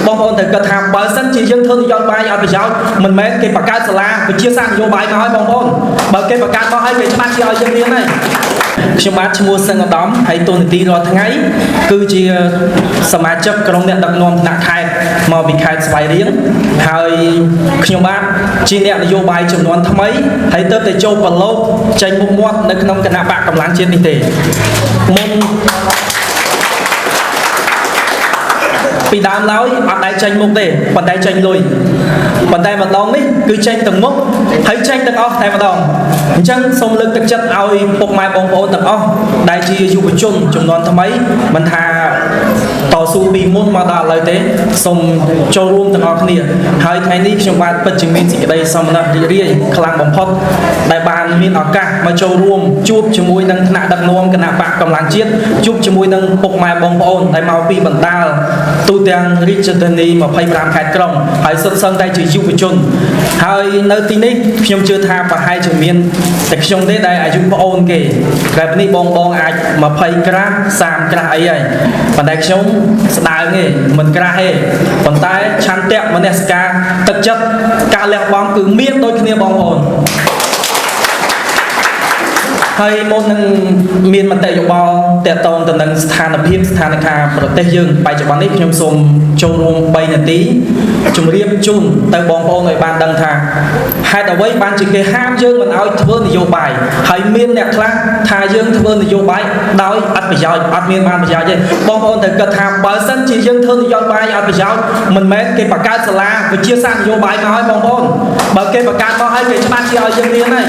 បងប្អូនត្រូវគិតថាបើសិនជាយើងធ្វើនយោបាយអត់ប្រយោជន៍មិនមែនគេបង្កើតសាលាវិទ្យាសាស្ត្រនយោបាយមកឲ្យបងប្អូនបើគេបង្កើតមកឲ្យគេច្បាស់ជាឲ្យយើងរៀនហើយខ្ញុំបាទឈ្មោះសឹងឧត្តមហើយតួនាទីរាល់ថ្ងៃគឺជាសមាជិកក្រុមអ្នកដឹកនាំថ្នាក់ខេត្តមកពីខេត្តស្វាយរៀងហើយខ្ញុំបាទជាអ្នកនយោបាយចំនួនថ្មីហើយទើបតែចូលប្រឡូកចេញមុខមាត់នៅក្នុងគណៈបកកម្លាំងជាតិនេះទេមុនពីដើមឡើយអត់ដែលចេញមុខទេប៉ុន្តែចេញលុយប៉ុន្តែម្ដងនេះគឺចេញទាំងមុខហើយចេញទាំងអស់តែម្ដងអញ្ចឹងសូមលើកទឹកចិត្តឲ្យពុកម៉ែបងប្អូនទាំងអស់ដែលជាយុវជនចំនួនថ្មីមិនថាតស៊ូពីមុនមកដល់ឥឡូវទេសូមចូលរួមទាំងអស់គ្នាហើយថ្ងៃនេះខ្ញុំបាទពិតជាមានសេចក្តីសោមនស្សរីករាយខ្លាំងបំផុតដែលបានមានឱកាសមកចូលរួមជួបជាមួយនឹងថ្នាក់ដឹកនាំគណៈបកកម្លាំងជាតិជួបជាមួយនឹងពុកម៉ែបងប្អូនដែលមកពីបណ្ដាលទូទាំងរាជធានី25ខេត្តក្រុងហើយសុទ្ធសឹងតែជាយុវជនហើយនៅទីនេះខ្ញុំជឿថាប្រហែលជាមានតែខ្ញុំទេដែលអាយុប្អូនគេតែនេះបងបងអាច20ក្រាស់30ក្រាស់អីហើយប៉ុន្តែខ្ញុំស្ដើងទេមិនក្រាស់ទេប៉ុន្តែឆន្ទៈមនសិការទឹកចិត្តការលះបង់គឺមានដូចគ្នាបងប្អូនហើយមុននឹងមានមតិយោបល់តកតងទៅនឹងស្ថានភាពស្ថានភាពប្រទេសយើងបច្ចុប្បន្ននេះខ្ញុំសូមចូលរួម3នាទីជម្រាបជូនទៅបងប្អូនឲ្យបានដឹងថាហេតុអ្វីបានជាគេហាមយើងមិនឲ្យធ្វើនយោបាយហើយមានអ្នកខ្លះថាយើងធ្វើនយោបាយដោយអត់ប្រយោជន៍អត់មានបានប្រយោជន៍ទេបងប្អូនត្រូវគិតថាបើសិនជាយើងធ្វើនយោបាយអត់ប្រយោជន៍មិនមែនគេបង្កើតសាលាវិទ្យាសាស្ត្រនយោបាយមកឲ្យបងប្អូនបើគេបង្កើតមកឲ្យគេច្បាស់ជាឲ្យយើងរៀនហើយ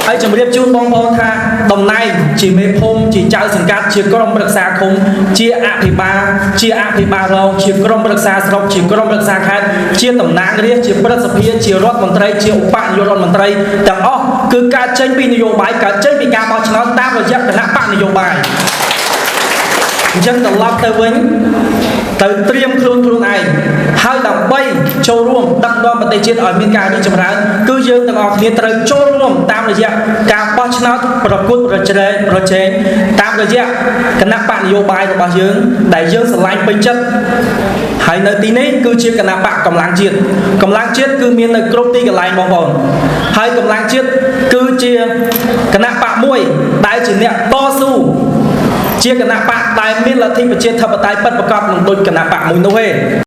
ហើយជម្រាបជូនបងប្អូនថាតំណែងជាមេភូមិជាចៅសង្កាត់ជាក្រុមប្រឹក្សាឃុំជាអភិបាលជាអភិបាលរងជាក្រុមប្រឹក្សាស្រុកជាក្រុមប្រឹក្សាខេត្តជាតំណាងរាស្ត្រជាព្រឹទ្ធសភាជារដ្ឋមន្ត្រីជាឧបនាយករដ្ឋមន្ត្រីទាំងអស់គឺកើតចេញពីនយោបាយកើតចេញពីការបោះឆ្នោតតាមរយៈគណៈបកនយោបាយអញ្ចឹងត្រឡប់ទៅវិញទៅត្រៀមខ្លួនខ្លួនឯងហើយដើម្បីចូលរួមដឹកនាំប្រទេសជាតិឲ្យមានការរីកចម្រើនគឺយើងទាំងអស់គ្នាត្រូវចូលរួមតាមរយៈការបោះឆ្នោតប្រកួតប្រជែងប្រជែងតាមរយៈគណៈបកនយោបាយរបស់យើងដែលយើងស្រឡាញ់ពេញចិត្តហើយនៅទីនេះគឺជាគណៈបកកម្លាំងជាតិកម្លាំងជាតិគឺមាននៅគ្រប់ទីកន្លែងបងប្អូនហើយកម្លាំងជាតិគឺជាគណៈបកមួយដែលជាអ្នកតស៊ូជាគណៈបកដែលមានលទ្ធិប្រជាធិបតេយ្យពិតប្រាកដមិនដូចគណៈបកមួយនោះទេ។